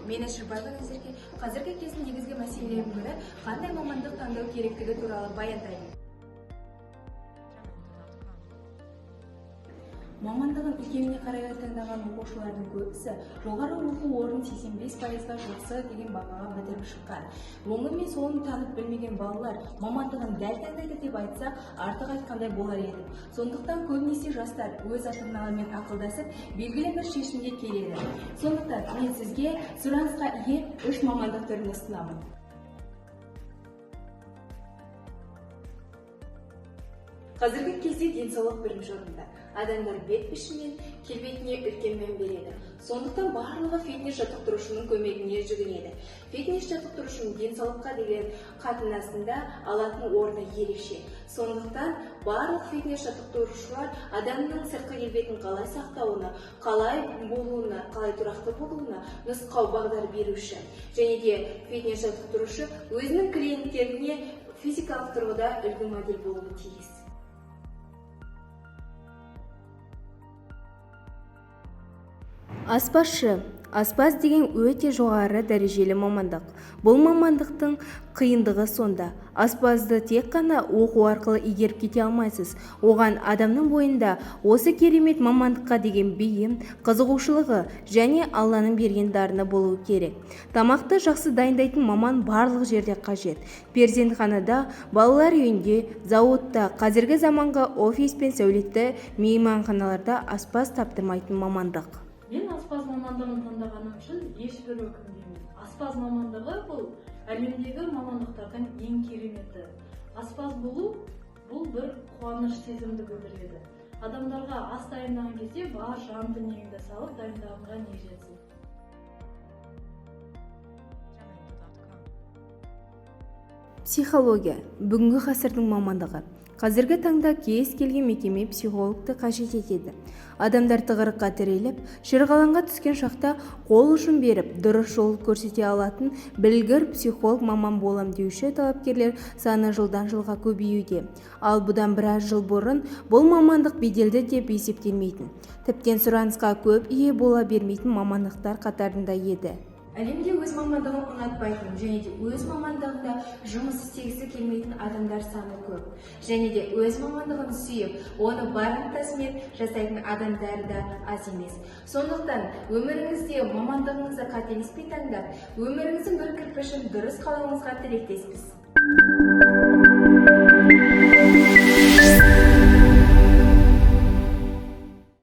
Мен Әшірбаева Назерке қазіргі кездің негізгі мәселелерінің бірі қандай мамандық таңдау керектігі туралы баяндаймын. Мамандығын икеміне қарай таңдаған оқушылардың көбісі жоғары оқу орнын 85%-ға жақсы деген бағаға бітіріп шыққан. Оңы мен солын танып білмеген балалар мамандығын дәл таңдайды деп айтсақ, артық айтқандай болар едік. Сондықтан көбінесе жастар өз ата-аналарымен ақылдасып, белгілі бір шешімге келеді. Сондықтан мен сізге сұранысқа ие 3 мамандық түрін ұсынамын. Қазіргі кезде денсаулық бірінші орында. Адамдар бет пішінен, келбетіне үлкен мән береді. Сондықтан барлығы фитнес жаттықтырушының көмегіне жүгінеді. Фитнес жаттықтырушының денсаулыққа деген қатынасында алатын орны ерекше. Сондықтан барлық фитнес жаттықтырушылар адамның сыртқы келбетін қалай сақтауына, қалай болуына, қалай тұрақты болуына нұсқау бағдар беруші. Және де фитнес жаттықтырушы өзінің клиенттеріне физикалық тұрғыда үлгі модель болуы тиіс. Аспазшы. Аспаз деген өте жоғары дәрежелі мамандық. Бұл мамандықтың қиындығы сонда. Аспазды тек қана оқу арқылы игеріп кете алмайсыз. Оған адамның бойында осы керемет мамандыққа деген бейім, қызығушылығы және Алланың берген дарыны болуы керек. Тамақты жақсы дайындайтын маман барлық жерде қажет. Перзентханада, балалар үйінде, зауытта, қазіргі заманғы офис пен сәулетті мейманханаларда аспаз таптырмайтын мамандық. Мен аспаз мамандығын таңдағаным үшін ешбір өкінбеймін. Аспаз мамандығы бұл әлемдегі мамандықтардың ең кереметі. Аспаз болу бұл бір қуаныш сезімді білдіреді. Адамдарға ас дайындаған кезде бар жан дүниеңді салып дайындағанға не жетсін. Психология бүгінгі ғасырдың мамандығы. Қазіргі таңда кез келген мекеме психологты қажет етеді. Адамдар тығырыққа тіреліп, шырғалаңға түскен шақта қол ұшын беріп, дұрыс жол көрсете алатын білгір психолог маман болам деуші талапкерлер саны жылдан жылға көбеюде. Ал бұдан біраз жыл бұрын бұл мамандық беделді деп есептелмейтін, тіптен сұранысқа көп ие бола бермейтін мамандықтар қатарында еді. Әлемде өз мамандығын ұнатпайтын және де өз мамандығында жұмыс істегісі келмейтін адамдар саны көп. Және де өз мамандығын сүйіп, оны бар ынтасымен жасайтын адамдар да аз емес. Сондықтан өміріңізде мамандығыңызды қателеспей таңдап, өміріңіздің бір кірпішін дұрыс қалауыңызға тілектеспіз.